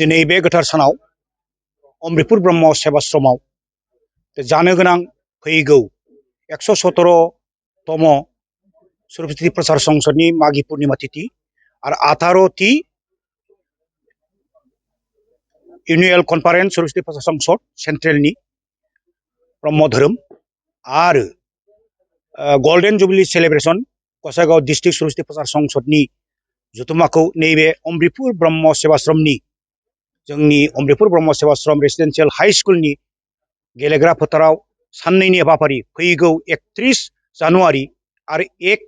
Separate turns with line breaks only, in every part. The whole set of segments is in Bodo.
दिनै बे गोथार सानाव अमृतपुर ब्रह्म सेवाश्रमाव जानो गोनां फैगौ 117तम सरस्वती प्रसार संसदनि माघी पूर्णिमा तिथि आरो 18थि एनुअल कन्फारेन्स सरस्वती प्रसार संसद सेन्ट्रेलनि ब्रह्म धोरोम आरो golden jubilee celebration Gossaigaon district Saraswati प्रसार संसदनि जथुम्माखौ नैबे अमृतपुर ब्रह्म सेवाश्रमनि जोंनि अमृतपुर ब्रह्म सेवाश्रम रेसिडेन्सियेल हाई स्कुलनि गेलेग्रा फोथाराव साननैनि हाबाफारि फैगौ 31 जानुवारि आरो 1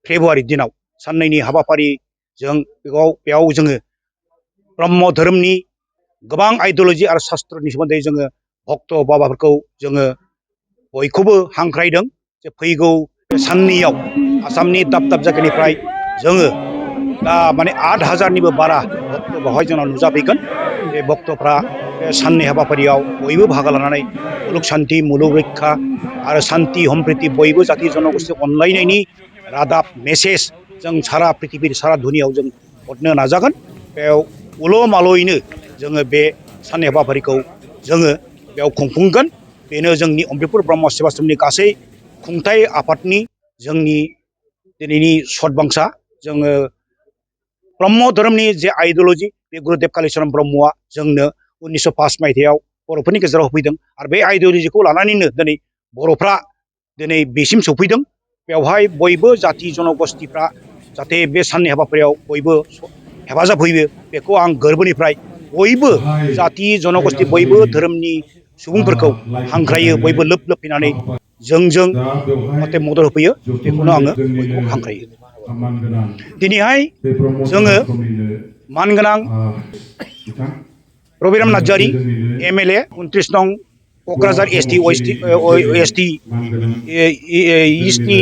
फेब्रुवारि दिनाव साननैनि हाबाफारिजों बेयाव जोङो ब्रह्म धोरोमनि गोबां आइडियोलॉजी आरो शास्त्रनि सोमोन्दै जोङो भक्त बाबाफोरखौ जोङो बयखौबो हांख्रायदों जे फैगौ साननैयाव आसामनि दाब दाब जायगानिफ्राय जोङो दा माने 8000निबो बारा भक्त बेवहाय जोंनाव नुजाफैगोन। बे भक्तफ्रा बे साननै हाबाफारियाव बयबो बाहागो लानानै मुलुग शान्ति मुलुग रैखा आरो शान्ति सम्प्रीति बयबो जाति जनगोष्ठी अनलायनायनि रादाब मेसेज जों सारा पृथिबी सारा दुनियाव जों हरनो नाजागोन। बेयाव उल' मालयैनो जोङो बे साननै हाबाफारिखौ जोङो बेयाव खुंफुंगोन। बेनो जोंनि अमृतपुर ब्रह्म सेवाश्रमनि गासै खुंथाय आफादनि जोंनि दिनैनि सदबांसा जोङो ब्रह्म धोरोमनि जे आइडियोलॉजी बे गुरुदेव कालीचरण ब्रह्मआ जोंनो 1905 मायथाइयाव बर'फोरनि गेजेराव होफैदों आरो बे आइडियोलॉजीखौ लानानैनो दिनै बर'फ्रा दिनै बेसिम सौफैदों। बेवहाय बयबो जाति जनगोष्ठीफ्रा जाहाथे बे साननै हाबाफारियाव बयबो हेफाजाब होयो बेखौ आं गोरबोनिफ्राय बयबो जाति जनगोष्ठी बयबो धोरोमनि सुबुंफोरखौ हांख्रायो बयबो लोब लोब फैनानै जोंजों जाहाथे मदद होफैयो बेखौनो आङो बयखौबो हांख्रायो। दिनैहाय जोङो मानगोनां रबिराम नार्जारी MLA 29 नं क'क्राझार ST ईस्टनि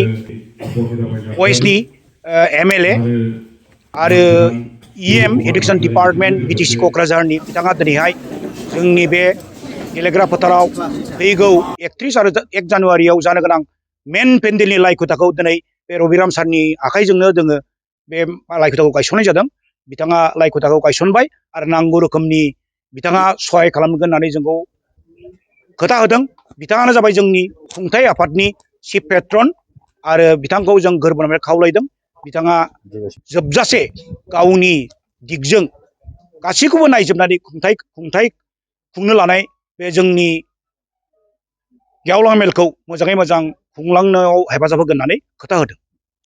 वेस्टनि MLA आरो EM एडुकेशन डिपार्टमेंट BTC क'क्राझारनि बिथाङा दिनैहाय जोंनि बे गेलेग्रा फोथाराव फैगौ 31 आरो 1 जानुवारियाव जानो गोनां मेन पेन्डेलनि लाइखुथाखौ दिनै बे रबिराम सारनि आखाइजोंनो जोङो बे लाइखुथाखौ गायसननाय जादों। बिथाङा लाइखुथाखौ गायसनबाय आरो नांगौ रोखोमनि बिथाङा सहाय खालामगोन होननानै जोंखौ खोथा होदों। बिथाङानो जाबाय जोंनि खुंथाय आफादनि चिफ पेट्रन आरो बिथांखौ जों गोरबोनिफ्राय खावलायदों बिथाङा जोबजासे गावनि दिगजों गासैखौबो नायजोबनानै खुंथाय खुंनो लानाय बे जोंनि गेवलां मेलखौ मोजाङै मोजां खुंलांनायाव हेफाजाब होगोन होननानै खोथा होदों।